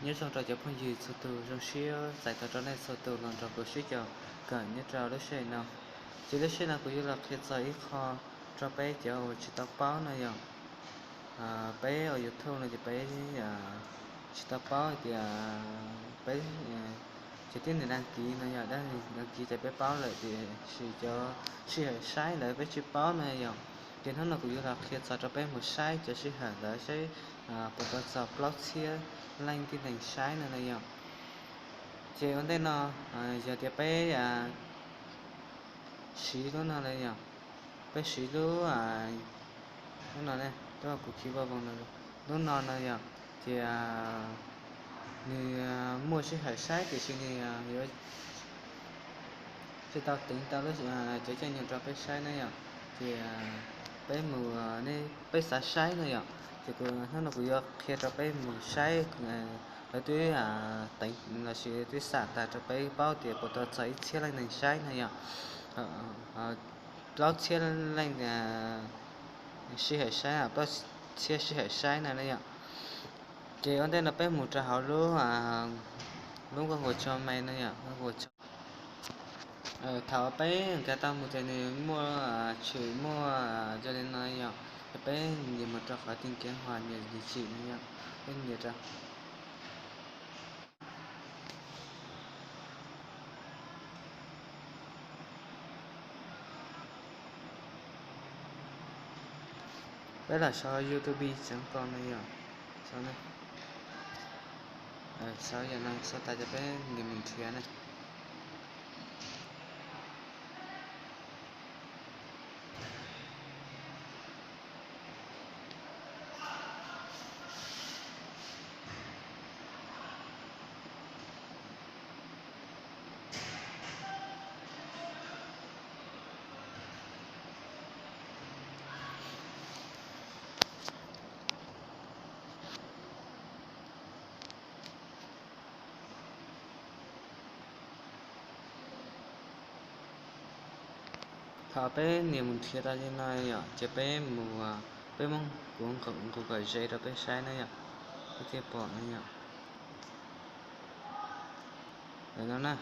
Nyob zoo rau cov phooj ywg txhua tus, zoo siab txais tos rau nej txhua tus los nrog kuv sib koom kawm nyob rau lub sij hawm no. Ces lub sij hawm no kuv yuav los qhia txog ib qho rau peb cov uas tsis tau paub no yog, peb ua YouTube no ces peb tsis tau paub tias peb, ces tib neeg đăng ký no yog, đăng ký ces peb paub lawm tiam sis cov sij hawm saib ntawd peb tsis paub no yog. Ces hnub no kuv yuav los qhia txog rau peb mus saib cov sij hawm ntawd saib puas tau txog plaub txhiab leej tib neeg saib no no yog. Ces ua ntej no, yog tias peb siv lub no no yog, peb siv lub, lub no ne, lub kuv khi vaj voog no, lub no no yog, ces nws muaj sij hawm saib tiam sis nws yuav tsis tau teev tau cov caij nyoog rau peb saib na yom. Ces peb mus, peb xav saib na yom, ces hnub no kuv yuav qhia rau peb mus saib lawv twb teev lossis twb xam tas rau peb paub tias puas tau txog ib txhiab leej neeg saib na yom, plaub txhiab leej sij hawm saib, plaub txhiab sij hawm saib na na yom. Ces ua ntej no peb mus rau hauv lub, lub Google Chrome no yom, Google Chrome. Thaum peb nkag tau mus ces nws muaj, tshwm muaj zoo li no yom, ces peb nias mus rau qhov tìm kiếm hoặc là địa chỉ no yom, peb nias rau. Peb los sau youtube chấm com no yom, sau, sau yam no sau tas ces peb nias mus nrhiav na. Thaum peb nias mus nrhiav tau li no yom, ces peb mus, peb muab kuv nqus kom ze rau peb saib na yom, peb thiaj pom na yom. Ntawm no na,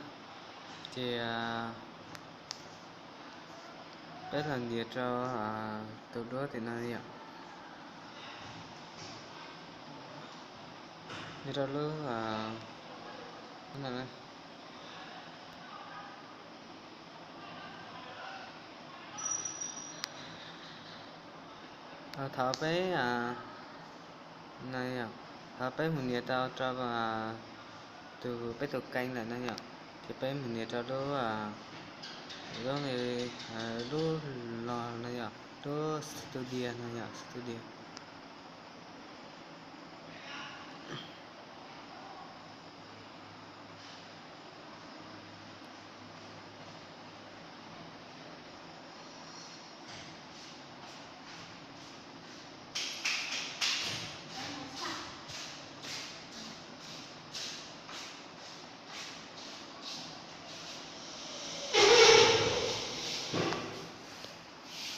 ces peb los nias rau tus duab tim no yom, nias rau lub, thov peb, thov peb mus nias rau, rau tus, peb tus kênh lawm no yom, ces peb mus nias rau lub, lub, lub los no yom, lub studio no yom, studio.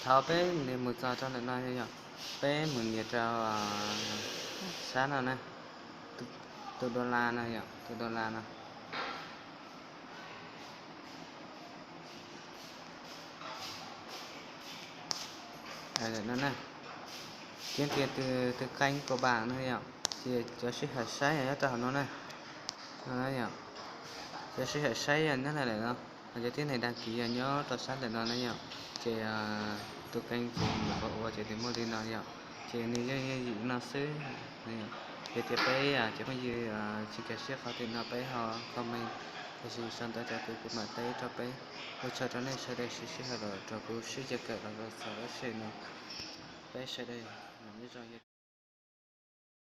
Thov peb nias mus txog rau ntawm no yom, peb mus nias rau sab no na, tus dollar no yom, tus dollar no. Kiếm tiền từ, từ kênh của bạn no yom, ces cov sij hawm saib nyob rau hauv no na, cov sij hawm saib yog nyob lawm no, cov tib neeg đăng ký yog nyob rau sab ntawm no na yom, ces tus kênh ces nyuam qhuav ua ces nws muaj li no yom, ces nws yeej yooj yim no xwb. Yog tias peb cov phooj ywg tsis nkag siab qhov twg no peb ho comment, tiam sis sau ntawv rau kuv, kuv mam teb rau peb. Ua tsaug rau nej sawv daws siv sij hawm los rau kuv sib coj kawm los txog lub sij hawm no. Peb sawv daws mam nyob zoo.